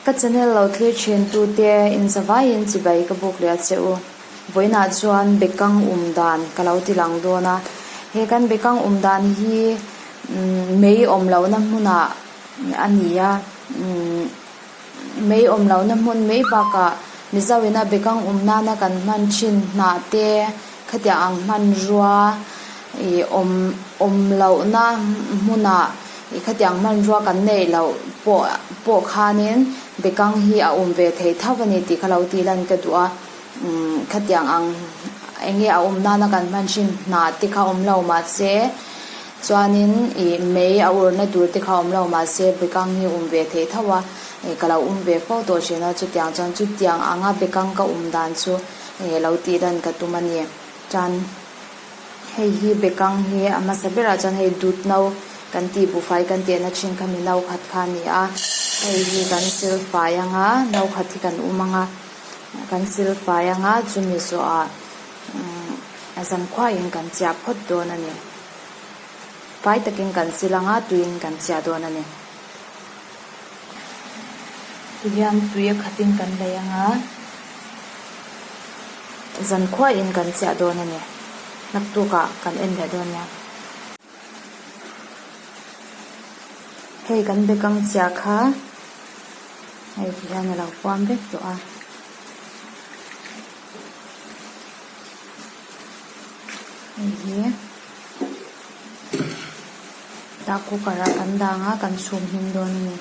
Ka channel lo thlir thin tute inzavaiin chibai ka buk leh a che u. Vawiinah chuan bekang um dan ka lo ti lang dawn a. He kan bekang um dan hi mei awm lohna hmunah a ni a. Mei awm lohna hmun mai bakah Mizo ina bekang um nana kan hman thin hnah te khatiang ang hmanrua ih awm awm lohna hmunah ih khatiang hmanrua kan neih loh pawh pawh khanin bekang hi a awm ve thei tho a ni tih kha lo tih lan ka duh a umm khatiang ang eng nge a awm nana kan hman thin hnah te kha awm lo mahse Chuanin ih mei a urna tur te kha awm lo mahse bekang hi um ve thei tho a, ih ka lo um ve fo tawh thin a, chutiang chuan chutiang anga bekang ka um dan chu ih lo tih dan ka tum a ni. Chuan hei hi bekang hi a hmasa berah chuan hei dut no kan tih buhfai kan tehna thin kha mi no khat kha a ni a, hei hi kan sil fai anga no khat hi kan um anga kan sil fai anga chumi zawhah umm a zankhuain kan chiah phawt dawn a ni. Fai takin kan sil anga tuiin kan chhiah dawn a ni. Tihian tui a khatin kan lei anga zankhuain kan chhiah dawn a ni. Naktukah kan en leh dawn nia. Hei kan bekang chhiah kha hei tihian a lo puam vek tawh a. Hei hi tah cooker ah kan dang a kan chhum hmin dawn a ni.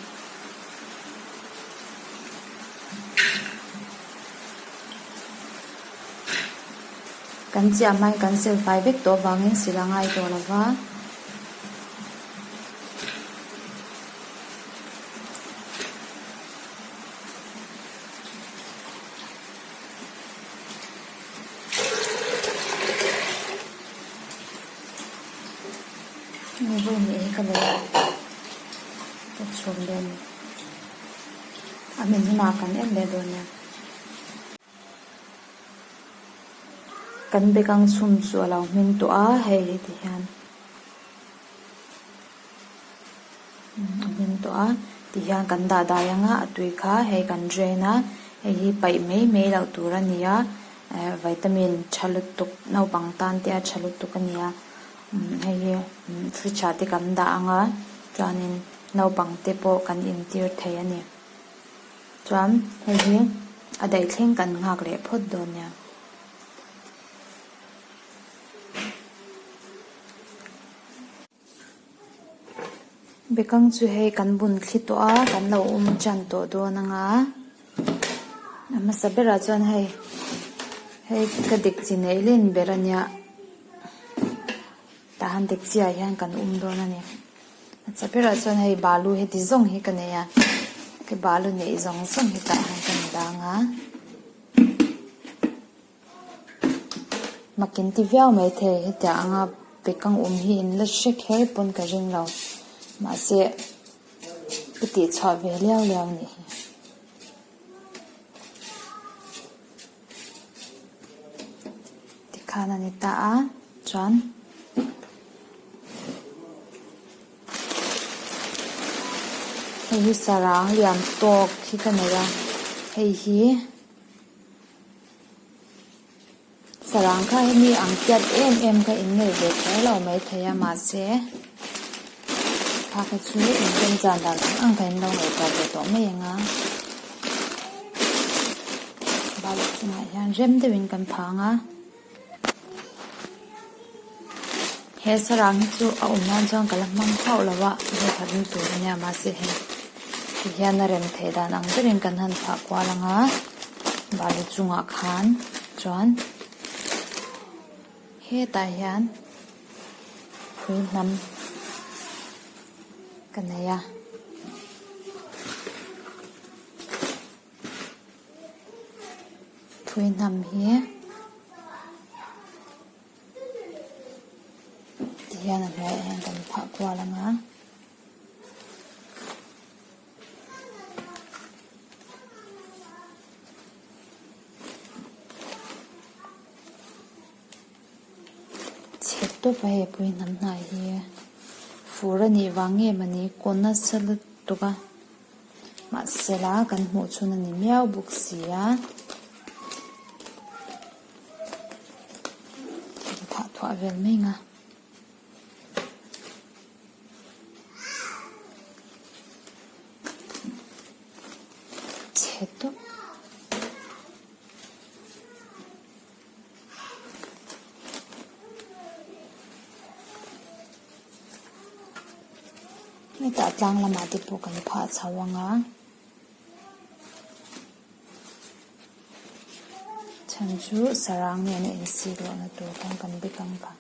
Kan chiah hmain kan sil fai vek tawh avangin sil a ngai tawh lo va. Hemi vawi hnih hi ka lei a ka chhum dawn a ni a hmin hunah kan en leh dawn nia kan bekang chhum chu a lo hmin tawh a hei heti hian. A hmin tawh a tihian kan dah dai anga a tui kha hei kan drain a hei hi paih mai mai loh tur a ni a eh vitamin tha lutuk naupang tan te a tha lutuk a ni a hei hi fridge ah te kan dah anga chuanin naupang te pawh kan intir thei a ni chuan hei hi a daih thleng kan nghak leh phawt dawn nia. Bekang chu hei kan bun thli tawh a kan lo um tan tawh dawn ang a a hmasa berah chuan hei hei ka dik chi neih len ber a nia tah han dik chiah hian kan um dawn a ni a hmasa berah chuan hei balu heti zawng hi ka nei a ka balu neih zawng zawng hi tah hian ka ni dang a. Makin ti viau mai thei hetiang anga bekang awm hi in la hre kher pawn ka ring lo mahse ka tih chhuah ve liau liau a nih hi. Tikhan a ni ta a chuan. Hei hi sarang lian tawk hi ka nei a hei hi. Sarang kha hemi ang tiat em em kha in nei ve kher lo maithei a mahse kha kha chu in remchan dan ang ang kha in lo ngaihtuah ve tawh mai ang a bal chungah hian rem deuhin kan phang a. He sarang hi chu a awm nan chuan ka la hmang hauh lo a vawikhat ni tur a nia mahse hei ti hian a rem theih dan ang berin kan han phah kual ang a balu chungah khan chuan hetah hian phui hnam ka nei a. Phui hnam hi tihian a hnuaiah hian kan phah kual ang a. Chhe tawp a hei pui hnam hnai hi fur a nih vang nge mawni kaw nasa lutuk a. Mahsela kan hmuh chhun a ni miau bawk si a. Kan phah thuah vel mai ang a. Chhe tawp. Hetah tlang lamah te pawh kan phah chho ang a. Chhan chu sarang nen a insik lohna tur khan kan bek ang kha.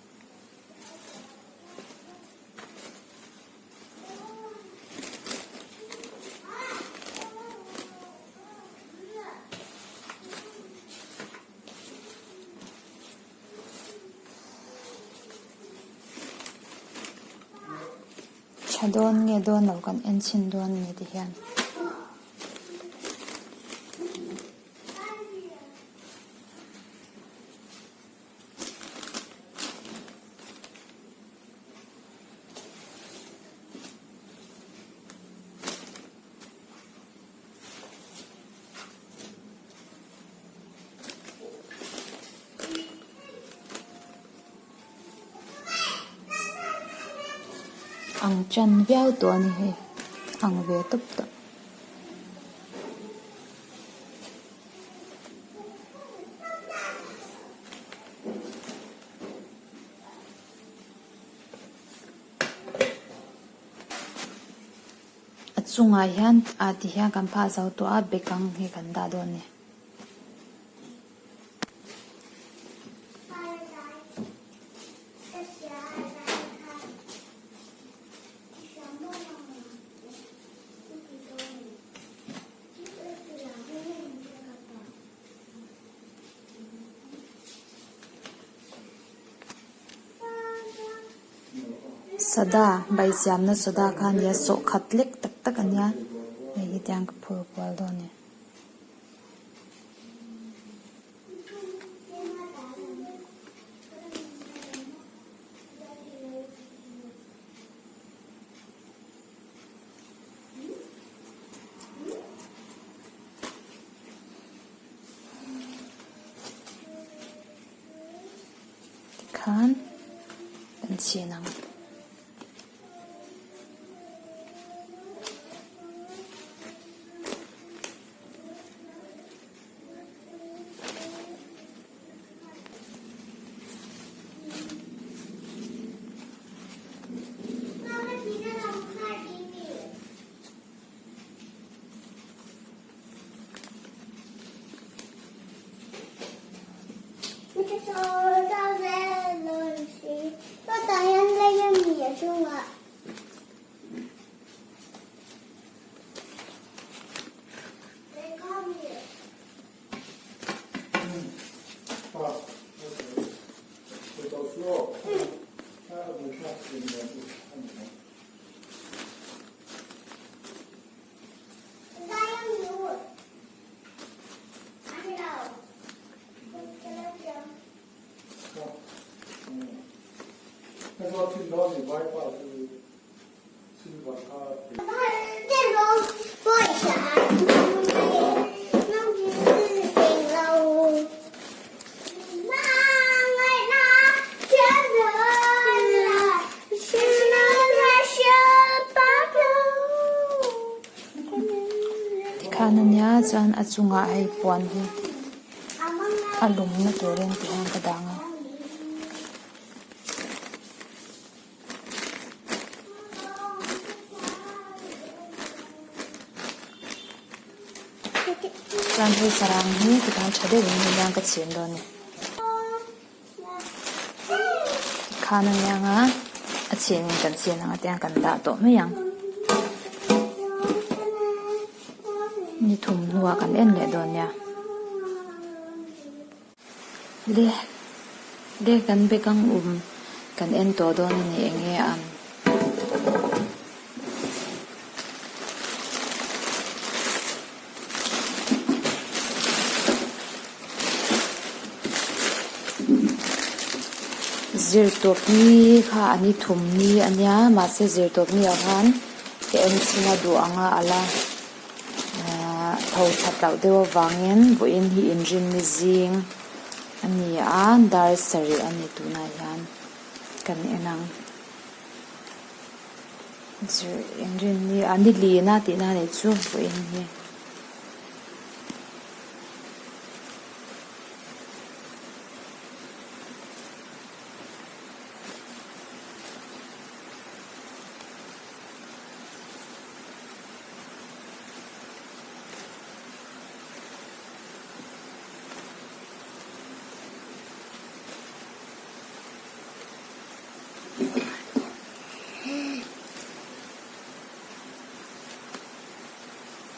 Tha dawn nge dawn lo kan en chhin dawn a ni ti hian. Ang ṭan viau tawh a ni hei ang ve tawp tawh. A chungah hian ah ti hian kan phah zo tawh a bekang hi kan dah dawn a ni. Soda bai siamna soda kha a nia sawh khat lek tak tak a nia hei hi tiang ka phur kual dawn a ni. Tikhan kan chhin ang. Tikhan ania chuan a chungah hei puan hi a lumna turin tihian ka dang a. Chuan hei sarang hi tikhan tha deuhin hei hian ka chhin dawn a ni. Tikhan a nia ang a, a chhin kan chhin ang a tiang kan dah tawh mai ang. Ni thum hnuah kan en leh dawn nia. Le le kan bekang um kan en tawh dawn a ni eng nge ang. Zirtawp ni kha a ni thum ni a nia mahse zirtawp ni ah khan ka en chhin a duh ang a ala. tho that loh deuh avangin vawiin hi inrinni zing a ni a dar sarih a ni tunah hian kan en ang inrinni a ni lin a tihna a nih chu vawiin hi.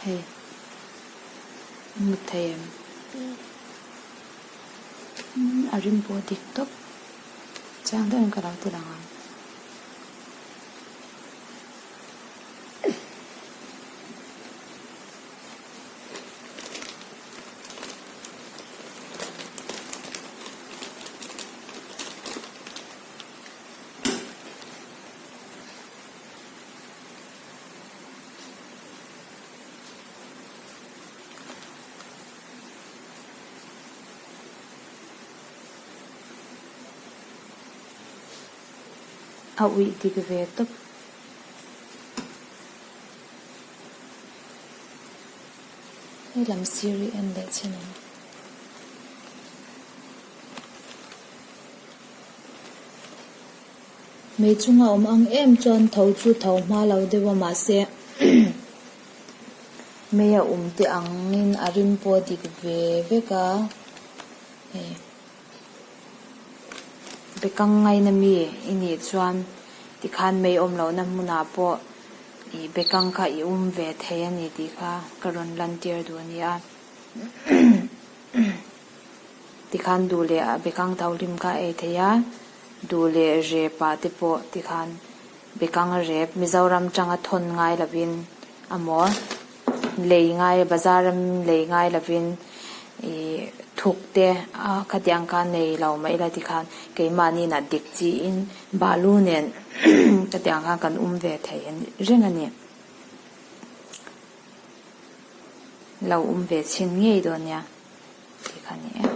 Hei mut thei em? A rim pawh dik tawp. Chiang deuhin ka lo ti lang ang. A uih dik ve tawp. Hei lam sir hi en leh chin ang. Mei chunga awm ang em chuan tho chu tho hma lo deuh a mahse mei a awm te angin a rim pawh dik ve vek a hei. Bekang ngaina mi i nih chuan tikhan mei awm lohna hmunah pawh ih bekang kha i um ve thei a ni tih kha ka rawn lantir duh a ni a. Tikhan duh leh a bekang tho hlim kha a ei thei a, duh leh rep ah te pawh tikhan bekang rep Mizoram tanga thawn ngai lovin amaw lei ngai bazar a lei ngai lovin ih thuk te a khatiang kha nei lo mai ila tikhan keimahni inah dik chiin balu nen khatiang khan kan um ve thei reng a ni. Lo um ve chhin ngei dawn nia tih kha a ni e.